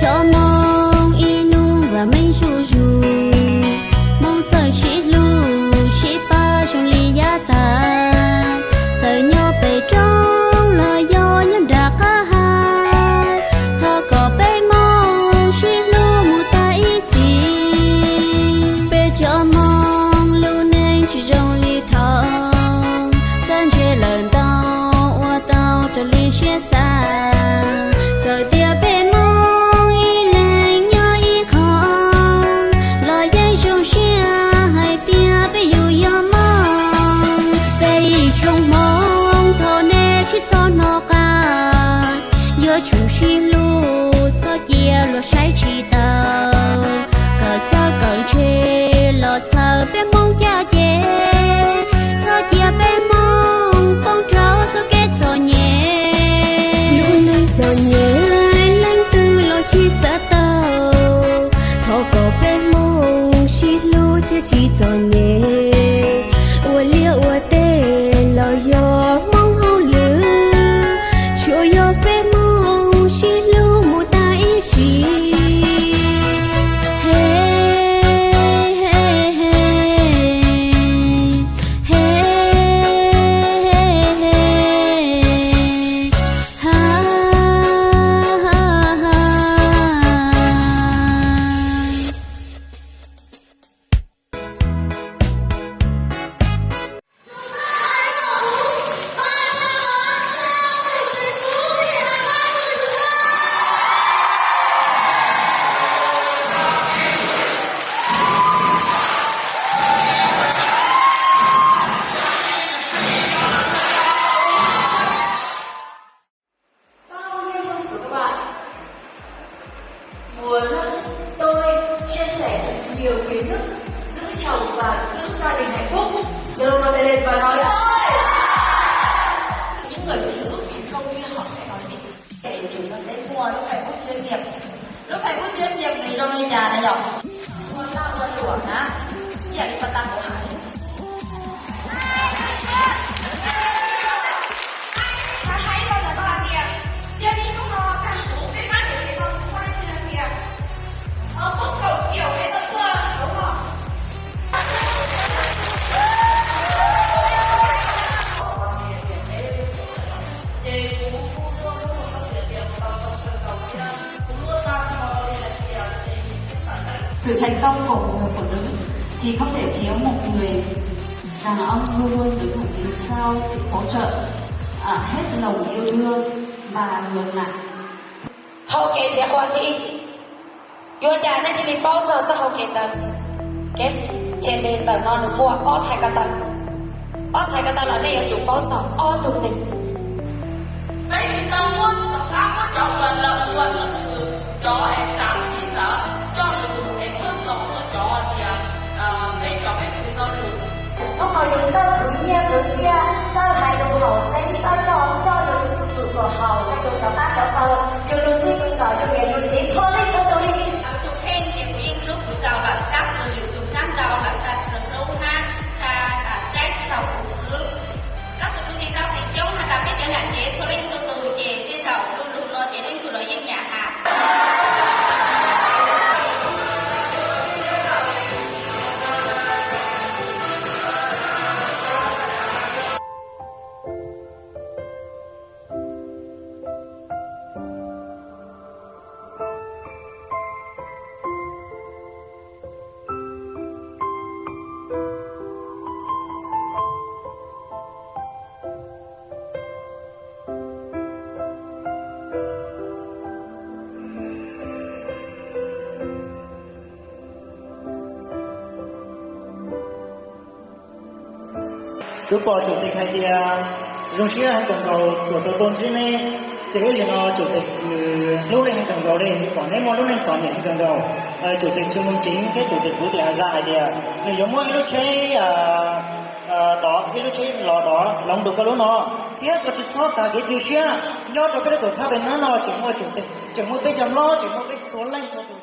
Cov Hmoob ib hnub vam meej zuj zus, Hmoob txawj sib hlub sib pab zoo li yav tas. Txawm nyob pem roob los yog nyob nram qab hav, thov kom peb Hmoob sib hlub mus tag ib txhis. Peb cov Hmoob lub neej tsis zoo li thaum, txawj ntse lawm ntau ua tau raws li siab xav. Txawm tias peb Hmoob ib leeg nyob ib qho, los yeej zoo siab hais tias peb yug yog Hmoob. Peb ib tsoom Hmoob thov nej sib txhob hnov qab, yuav tsum sib hlub txhob cia luag saib tsis taus. Kawm txawj kawm ntse los txhawb peb Hmoob caj ces, txhob cia peb Hmoob poob rau txoj kev txom nyem. Lub neej txom nyem leej twg los tsis xav tau, thov kom peb Hmoob sib hlub thiaj tsis txom nyem. Ua liaj ua teb los yog Hmoob hauj lwm, tsuas yog peb Hmoob sib hlub mus tag ib sim. He, he, he, he, he, he, ha, ha, ha. Bao nhiêu trong số các bạn, muốn tôi chia sẻ thật nhiều kiến thức, giữ chồng và giữ gia đình hạnh phúc, giơ tay lên và nói ơi. Những người phụ nữ thành công như họ sẽ nói gì? Để chủ nhật đến mua lúc Facebook chuyên nghiệp. Lúc Facebook chuyên nghiệp thì trong đây nhà này nhỉ? Mua tao mua chuột hả? Cái gì mà tao cũng hại. Sự thành công của một người phụ nữ thì không thể thiếu một người đàn ông luôn luôn đứng ở phía sau để hỗ trợ, à, hết lòng yêu thương và ngược lại. Hau kev nrhiav qhua thiab, yuav cas nej thiaj li paub txog txoj hau kev ntawd? Kev txhia li ntawm no nws muaj ob txhais ko taw. Ob txhais ko taw los nej yuav tsum paub txog ob tug neeg. Peb tsis tau muab cov qab muab cov uas lawv ua lawv xwm cov es txav txim ntawd coj lus es muab txog rau cov tias peb cov peb tsis tau lus. Hnub no yus txawj khwv nyiaj khwv txiaj, txawj hais lus haum xeeb, txawj coj coj yus tus cwj pwm kom haum rau yus cov qab cov taw, yus tus txij tus nkawm, yus niam yus txiv txhua leej txhua tus li. Lawv tus kheej ces kuv yeej hlub kuv txaus lawm, tab sis yus tus sab nraud lawv xa txwm hlub hab xa saib tsis taus kuv xwb. Tab sis kuv tsis tau feem coob has tas peb cov nam tsev txhua leej txhua tus ces tej zaum lu lug no ces leej twg los yeej nyiam has. Kuv pom tsum tes hais tias zoo siab heev kawg nkaus uas tau tuaj ntsib neb, ces wb zaum no tsum tes hlub neb heev kawg nkaus li, nws pom neb muaj lub neej txom nyem heev kawg nkaus. Tsum tes Tsoo Moo Tseev thiab tsum tes kuv tes Aza hais tias nws yuav muab ib lub tsheb dov, ib lub tsheb los dov hloov rau koj lub no, thiab koj tsis txhob tas kev cia siab, nyob rau peb lub tuam txhab pem no no tseem muaj tsum tes, tseem muaj peb cov hlob, tseem muaj peb txhua leej txhua tus.